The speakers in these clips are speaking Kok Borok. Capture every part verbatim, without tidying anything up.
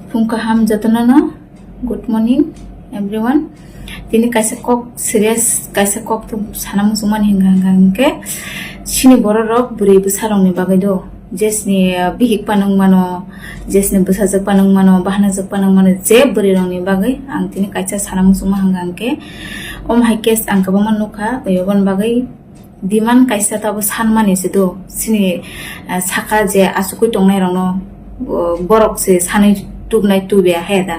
Phung kaham jotono no, good morning everyone. Tini kaisa kok serious, kaisa kok to sana muchungmani hingka hingka hingke, chini borok rok bwrwi bwsa rok ni bagwi do, jesni, uh, bihik panung mano, jesni bwsajwk panung mano, bahanajwk panung mano, je bwrwi rok ni bagwi ang tini kaisa sana muchungma hingka hingke, om hai case ang kwbangma nukha, oyo boni bagwi demand kaisa tabuk sanmani se do, chini, eh, saka je achugwi tongnairokno, o, borok se sanwi tubnai tubiya he da.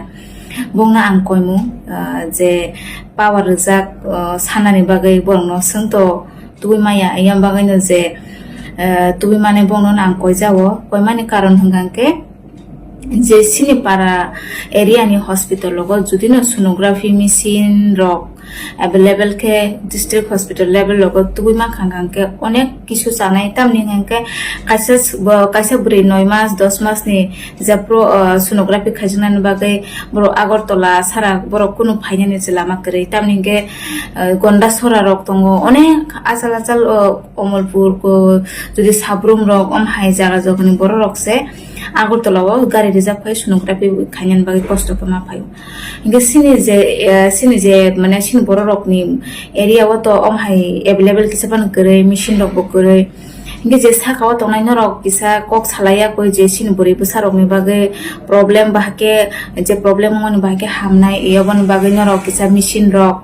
Bongno ang koimung, eh, je power rijak, eh, sanani bagwi borokno swngto tubui maya, yang bagwino je, eh, tubui mani bongno ang koijao. Koimani karon hwnkha khe, je chini para area ni hospital rogo jodi no sonography machine rok available khe, district hospital level rogo tubui mankha hwnkhe onek kisu chanai, tamni hwnkhe kaisa s-, bo, kaisa bwrwi noi mas dos mas ni jephru, uh, sonography khaijaknani bagwi borok Agartala sara borok kunu phainani se lama kwrwi, tamni hwnkhe, uh, Gondasora rok tongo, onek achal achal, uh, Omolpur ko, jodi Sabrum rok, om hai jaga jogani borok rok se Agartala o gari rijak phai sonography khainani bagwi kosto khe ma phaio. Hingke sini je, eh, sini je, mane sini borok rok ni area o to om hai available kisa phano kwrwi, machine rok bo kwrwi. Hingke je saka o tongnai norok kisa kok salai ya koi je sini bwrwi bwsa rok ni bagwi problem bahai khe, je problem wngmani bahai khe hamnai, aboni bagwi norok kisa machine rok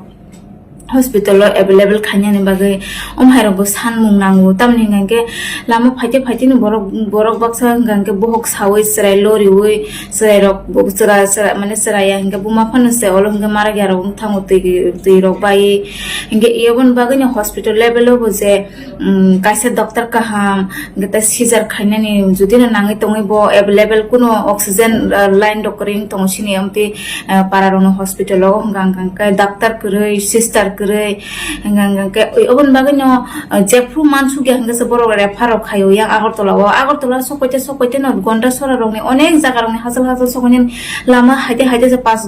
hospital o available khainani bagwi om hai rok bo sanmung nango, tamni hwnkhe lama phaite phaite ni borok, borok baksa hwnkha hwnkhe bohok sawi chwrai loriwi chwrai rok bo chwra chwra mane chwrai ya hwnkhe buma phano se olo hwnkhe marak ya rok wng thango twi twi rok bai hwnkhe aboni bagwi no hospital level o bo je um, kaisa doctor kaham, hwnkhe tei seizure khainani jodi no nangwi tongwi bo available kuno oxygen, uh, line rok kwrwi wng tongo sini, amtwi, uh, para rokno hospital o hwnkha hwnkha khe doctor kwrwi, sister kwrwi, hwnkha hwnkha khe oi, oboni bagwi no, uh, jephru mansukya hwnkhe se borok refer rok khaio yang Agartala o, Agartala o sok paite sok paite no Gondasora rokni onek jaga rokni hachal hachal sok painani lama haite haite se pas,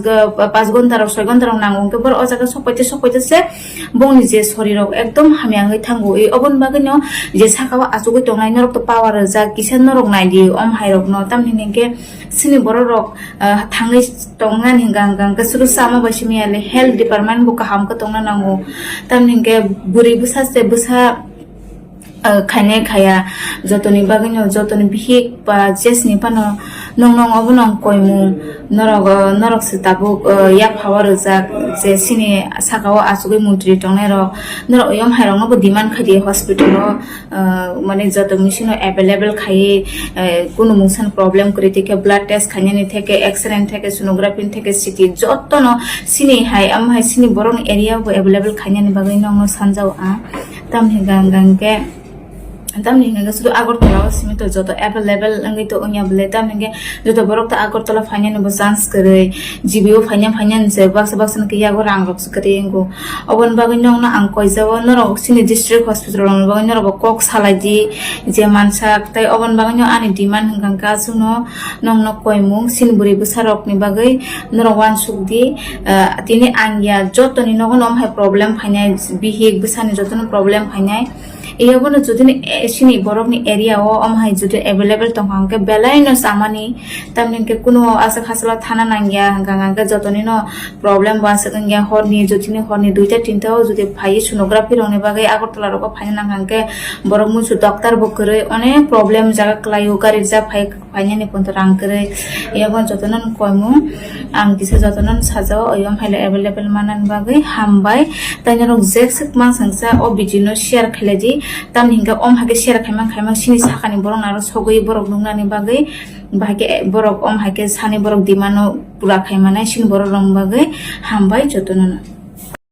pas gonta rok soi gonta rok nango, hwnkhe borok o jaga sok paite sok paite se bongni je sorirok ekdom hamya wngwi thango. E, oboni bagwino je sakao achugwi tongnai norok to power rijak, kisa norok naidi om hairokno, tamni hwnkhe chini bororok, ah, thangwi tongnani hwnkha hwnkha hwnkhe chwrwsa omo bai simi ya le health department bo kaham khe tongna nango, tamni hwnkhe bwrwi bwsa se bwsa, ah, khainai khaya, jotoni bagwino jotoni bihik ba jesni phano nwng nwng obono ang koimung, norok, o, norok se tabuk, o, yaphao rwjak je chini sakao achugwi muntri tongnairok, norok oyom hairokno bo demand khai di hospital o, o, mane joto machine no available khaiwi, o, kunu mungsa ni problem kwrwi tei khe blood test khainani theke, X-ray ni theke, sonography ni theke, C T jotono chini hai, omo hai chini borokni area o bo available khainani bagwi nokno sanjao ang. Tamni hwnkha hwnkha hwnkhe, tamni hwnkha hwnkhe sudu Agartala o simi to joto available wngwi to wngya bwle, tamni hwnkhe joto borok to Agartala phainani bo chance kwrwi, G B o phaina phainani se baksa baksa hwnkhe yago rang rok se kwrwi wngo. Oboni bagwi nokno ang koijao, norok chini district hospital rokni bagwi norok bo kok salai di je mansak, tei oboni bagwi no ani demand hwnkha hwnkhe aswkno nokno koimung chini bwrwi bwsa rokni bagwi norok uansuk di, ah, tini ang ya jotoni nogo no omo hai problem phainai, bihik bwsani jotono problem phainai. Iyabo no jodi no, eh, chini borok ni area o omo hai jodi available tongkha hwnkhe belai no chamani, tamni hwnkhe kunu aswk hachalo thana nangya hwnkha hwnkhe jotoni no problem bo aswk wngya horni, jotoni horni duita tinta o jodi phaiwi sonography rokni bagwi Agartala rogo phaina nangkha hwnkhe borok muisu doctor bo kwrwi onek problem jaga kwlaio gari rijak phai. Phainani pon to rang kwrwi, iyabo jotono no koimung. Ang kisa jotono no sajao, oyom haile available manani bagwi hambai. Tei norok jeswk mansangsa o video no share khailai di. Tamni hwnkhe om haikhe share khaimang khaimang chini sakani borok no aro sogwi borok nuknani bagwi. Bahai khe borok om haikhe sani borok demand no pura khaimanai chini borok rokni bagwi hambai jotono no.